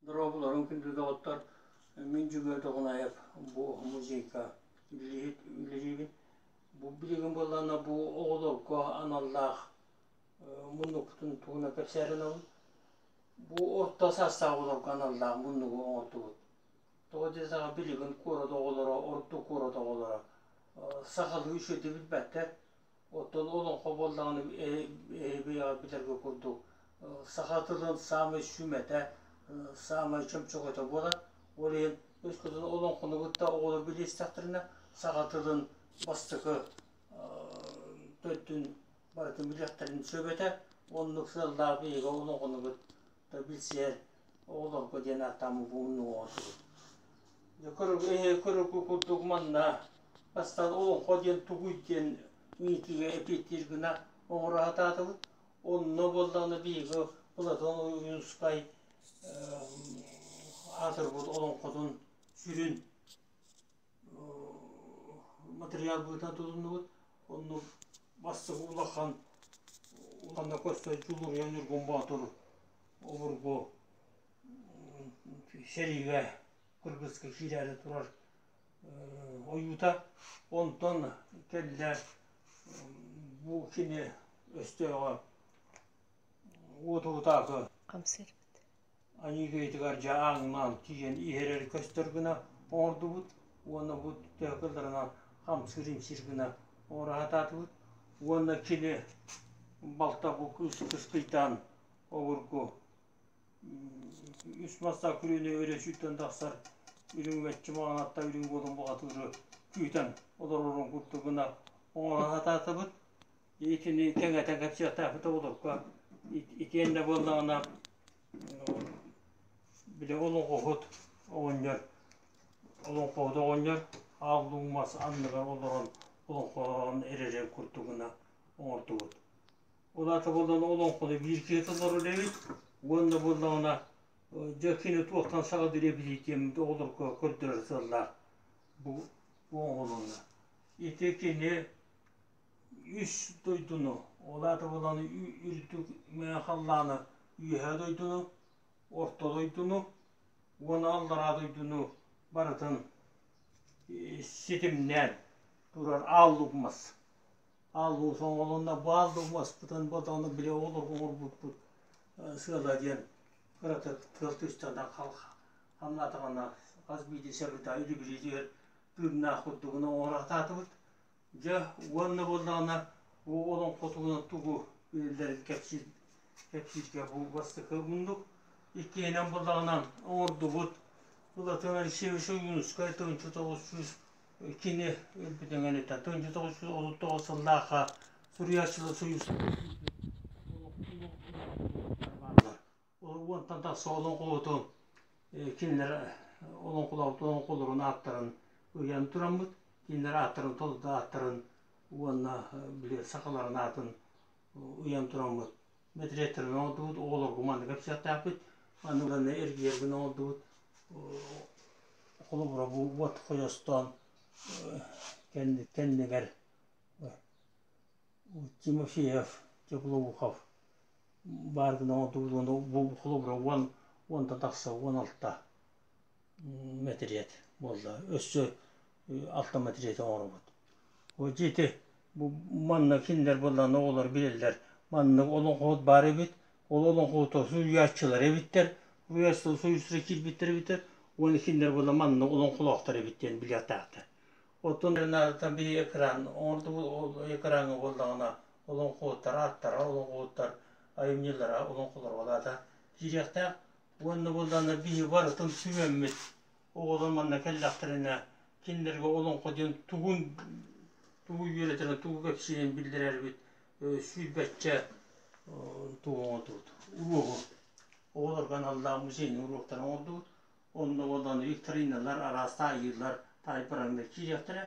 Дорооболоруҥ күндү доҕоттор! Мин Дьөгүөр Доҕунаайап бу музейга үлэлиибин. Бу билигин буоллаҕына бу оҕолорго аналлаах муннукпутун туһунан кэпсээри гынабын. Бу орто саастаах оҕолорго аналлаах муннугу оҥордубут. Тоҕо диэтэххэ билигин куорат оҕолоро, ордук куорат оҕолоро сахалыы үчүгэйдик билбэттэр. Оттон олоҥхо буоллаҕына эһиги билэргэ курдук саха тылын саамай сүмэтэ, саамай чөмчөкөтө буолар. Ол иһин өскөтүн олоҥхону кытта оҕолор билистэхтэринэ саха тылын бастакы төрдүн барытын билиэхтэрин сөп этэ. Оннук сыаллаах биһиги олоҥхону кытта билсиһэр оҕолорго диэн ааттааммыт бу муннугу оҥордубут. Көрөргө курдук манна бастаан олоҥхо диэн тугуй диэн ыйытыыга эппиэттиир гына оҥоро сатаатыбыт. Онно буоллаҕына биһиги Платон Ойуунускай аатырбыт олоҥхотун сүрүн матырыйаал быһыытынан тутуннубут. Оннук бастакы улахан улаханна көрсө Дьулуруйан Ньургун Боотур обургу сэриигэ кыргыска киирээри турар ойуута. Онтон кэллэ бу кини өстөөҕө уотугутаакы Хамсыырбыт. Аньыыгыйытыгар дьэ ааҥнаан тиийэн иһэрэр көстөр гына оҥордубут уонна бу төһө кылларынан хамсыыр-имсиир гына оҥоро сатаатыбыт уонна кини балта бу кыыс кыскыйдаан обургу үс мастаах күрүөнү өрө сүүрдэн тахсар үрүҥ мэччи маҕанатта үрүҥ буолан бухатыыры күүтэн олорорун курдук гына оҥоро сатаатыбыт. Итини кэҥэтэн кэпсиэхтээхпит оҕолорго итиэннэ буоллаҕына били олоҥхоһут оҕонньор олоҥхоһут оҕонньор аал луук мас анныгар олорон олоҥхолоон эрэрин курдугуна оҥордубут. Ол аата буоллаҕына олоҥхону биир киһи толорор эбит уонна буоллаҕына дьэ кини туохтан саҕалыыр эбитий диэн оҕолорго көрдөрөр сыаллаах бу оҥоһулунна. Ити кини үс дойдуну, ол аата буоллаҕына үрдүк мэҥэ халлааны үөһээ дойдуну, орто дойдуну уонна аллараа дойдуну барытын ситимнээн турар аал луук мас. Аал луук оҥоһулунна. Бу аал луук маспытын бодону били оҕолорго оҥорбуппут сыала диэн кыратык тыал түстэҕинэ хамнаатаҕына хас биирдии сэбирдэх илибирии түһэр тыыннаах курдугун оҥоро сатаатыбыт. Дьэ уонна буоллаҕына бу олоҥхо туһунан тугу билэллэрин кэпсиир кэпсииргэ бу бастакы муннук. Иккиһинэн буоллаҕына оҥордубут Платон Алексеевич Ойуунускай 1900 кини өлбүтүн кэнниттэн 1939 сыллаахха суруйааччылар союз Уонтан тахса олоҥхоһуту кинилэр олоҥхолообут олоҥхолорун ааттарын ыйан тураммыт, кинилэр ааттарын толору ааттарын уонна били сахаларын аатын ыйан тураммыт мэтириэттэрин оҥордубут, оҕолорго манна кэпсиэхтээхпит, аны уонна эргийэргин оҥордубут. Холобура бу уот хойостоон кэннигэр Тимофеев, Теплоухов баар гына оҥордубут уонна бу холобура уон уонтан тахса 16 мэтириэт буолла. Өссө алта мэтириэти оҥоробут. Дьэ ити бу манна кинилэр буоллаҕына оҕолор билэллэр маннык олоҥхоһут баар эбит, ол олоҥхоһута суруйааччылар эбиттэр, суруйааччылар союзтара киирбиттэр эбиттэр уонна кинилэр буолла маннык олоҥхолоохтор эбит диэн билиэхтээхтэр. Оттон наадатан биһиги экран оҥордубут, ол экраҥҥа буоллаҕына олоҥхоһуттар ааттара, олоҥхоһуттар айымньылара, олоҥхолоро ол аата киириэхтээх. Уонна буоллаҕына биһиги барытын түмэммит оҕолор манна кэллэхтэринэ кинилэргэ олоҥхо диэн тугун тугу үөрэтэрин, тугу кэпсиирин биллэрэрбит сүүрбэччэ тугу оҥордубут уруогу. Оҕолорго аналлаах музейный уруоктары оҥордубут. Онно буоллаҕына викториналар, араас таайыылар, таайбараҥнар киириэхтэрэ.